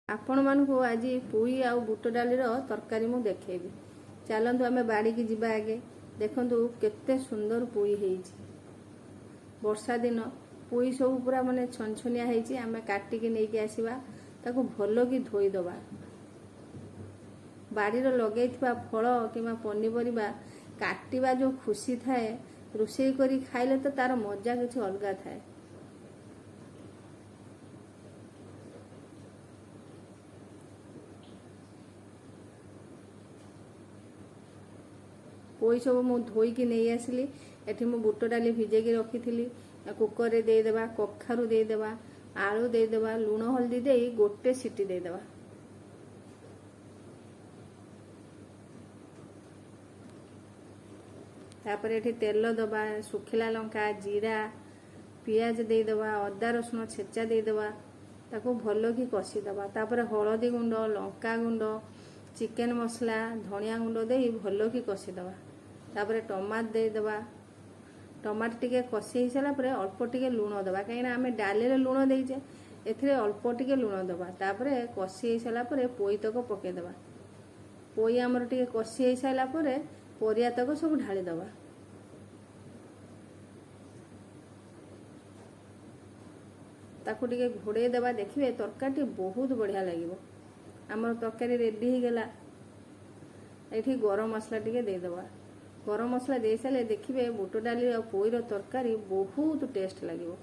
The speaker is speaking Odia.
ଆପଣମାନଙ୍କୁ ଆଜି ପୋଇ ଆଉ ବୁଟ ଡାଲିର ତରକାରୀ ମୁଁ ଦେଖେଇବି। ଚାଲନ୍ତୁ ଆମେ ବାଡ଼ିକି ଯିବା। ଆଗେ ଦେଖନ୍ତୁ କେତେ ସୁନ୍ଦର ପୋଇ ହେଇଛି। ବର୍ଷା ଦିନ ପୋଇ ସବୁ ପୁରା ମାନେ ଛନଛନିଆ ହେଇଛି। ଆମେ କାଟିକି ନେଇକି ଆସିବା, ତାକୁ ଭଲକି ଧୋଇଦେବା। ବାଡ଼ିର ଲଗେଇଥିବା ଫଳ କିମ୍ବା ପନିପରିବା କାଟିବା ଯେଉଁ ଖୁସି ଥାଏ, ରୋଷେଇ କରି ଖାଇଲେ ତ ତାର ମଜା କିଛି ଅଲଗା ଥାଏ। ପୋଇ ସବୁ ମୁଁ ଧୋଇକି ନେଇ ଆସିଲି। ଏଠି ମୁଁ ବୁଟ ଡାଲି ଭିଜେଇକି ରଖିଥିଲି, କୁକରରେ ଦେଇଦେବା। କଖାରୁ ଦେଇଦେବା, ଆଳୁ ଦେଇଦେବା, ଲୁଣ ହଳଦୀ ଦେଇ ଗୋଟେ ସିଟି ଦେଇଦେବା। ତାପରେ ଏଠି ତେଲ ଦେବା, ଶୁଖିଲା ଲଙ୍କା, ଜିରା, ପିଆଜ ଦେଇଦେବା, ଅଦା ରସୁଣ ଛେଚା ଦେଇଦେବା, ତାକୁ ଭଲକି କଷିଦେବା। ତାପରେ ହଳଦୀ ଗୁଣ୍ଡ, ଲଙ୍କା ଗୁଣ୍ଡ, ଚିକେନ ମସଲା, ଧନିଆ ଗୁଣ୍ଡ ଦେଇ ଭଲକି କଷିଦେବା। ତାପରେ ଟମାଟୋ ଦେଇଦେବା। ଟମାଟୋ ଟିକେ କଷି ହେଇସାରିଲା ପରେ ଅଳ୍ପ ଟିକେ ଲୁଣ ଦେବା, କାହିଁକିନା ଆମେ ଡାଲିରେ ଲୁଣ ଦେଇଛେ, ଏଥିରେ ଅଳ୍ପ ଟିକେ ଲୁଣ ଦେବା। ତାପରେ କଷି ହେଇସାରିଲା ପରେ ପୋଇ ତକ ପକାଇଦେବା। ପୋଇ ଆମର ଟିକେ କଷି ହେଇସାରିଲା ପରେ ପରିବା ତକ ସବୁ ଢାଳିଦେବା। ତାକୁ ଟିକେ ଘୋଡ଼େଇ ଦେବା। ଦେଖିବେ ତରକାରୀଟି ବହୁତ ବଢ଼ିଆ ଲାଗିବ। ଆମର ତରକାରୀ ରେଡ଼ି ହେଇଗଲା। ଏଠି ଗରମ ମସଲା ଟିକେ ଦେଇଦେବା। ଗରମ ମସଲା ଦେଇସାରିଲେ ଦେଖିବେ ବୁଟ ଡାଲି ଆଉ ପୋଇର ତରକାରୀ ବହୁତ ଟେଷ୍ଟ ଲାଗିବ।